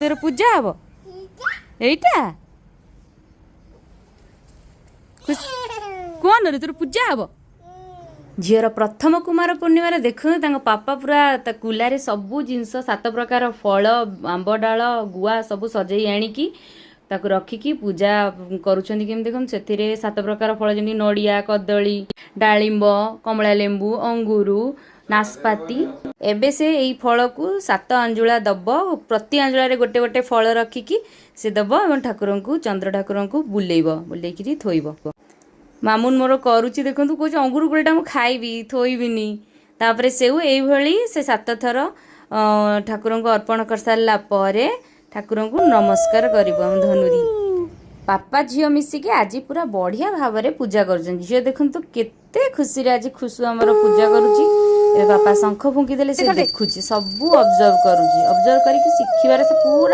ତୋର ପୂଜା ହବ ଏଇଟା। କୁହନ ରେ, ତୋର ପୂଜା ହବ। ଝିଅର ପ୍ରଥମ କୁମାର ପୂର୍ଣ୍ଣିମାରେ ଦେଖନ୍ତୁ, ତାଙ୍କ ପାପା ପୁରା ତା କୁଲାରେ ସବୁ ଜିନିଷ, ସାତ ପ୍ରକାର ଫଳ, ଆମ୍ବ ଡାଳ, ଗୁଆ ସବୁ ସଜେଇ ଆଣିକି ତାକୁ ରଖିକି ପୂଜା କରୁଛନ୍ତି। କେମିତି ଦେଖନ୍ତୁ। ସେଥିରେ ସାତ ପ୍ରକାର ଫଳ, ଯେମିତି ନଡ଼ିଆ, କଦଳୀ, ଡାଳିମ୍ବ, କମଳା ଲେମ୍ବୁ, ଅଙ୍ଗୁରୁ, ନାସପାତି। ଏବେ ସେ ଏଇ ଫଳକୁ ସାତ ଆଞ୍ଜୁଳା ଦବ। ପ୍ରତି ଆଞ୍ଜୁଳାରେ ଗୋଟେ ଗୋଟେ ଫଳ ରଖିକି ସେ ଦବ ଏବଂ ଠାକୁରଙ୍କୁ, ଚନ୍ଦ୍ର ଠାକୁରଙ୍କୁ ବୁଲେଇବ, ବୁଲେଇକିରି ଥୋଇବ। ମାମୁନ ମୋର କରୁଛି ଦେଖନ୍ତୁ। କହୁଛି, "ଅଙ୍ଗୁର କୋଳିଟା ମୁଁ ଖାଇବି, ଥୋଇବିନି।" ତାପରେ ସେଉ, ଏଇଭଳି ସେ ସାତ ଥର ଠାକୁରଙ୍କୁ ଅର୍ପଣ କରିସାରିଲା ପରେ ଠାକୁରଙ୍କୁ ନମସ୍କାର କରିବ ଆମ ଧନୁରୀ। ବାପା ଝିଅ ମିଶିକି ଆଜି ପୁରା ବଢିଆ ଭାବରେ ପୂଜା କରୁଛନ୍ତି। ଝିଅ ଦେଖନ୍ତୁ, କେତେ ଖୁସିରେ ଆଜି ଖୁସୁ ଆମର ପୂଜା କରୁଛି। ଏବେ ବାପା ଶଙ୍ଖ ଫୁଙ୍କିଦେଲେ, ସେ ଦେଖୁଛି, ସବୁ ଅବଜର୍ଭ କରୁଛି। ଅବଜର୍ଭ କରିକି ଶିଖିବାରେ ସେ ପୁରା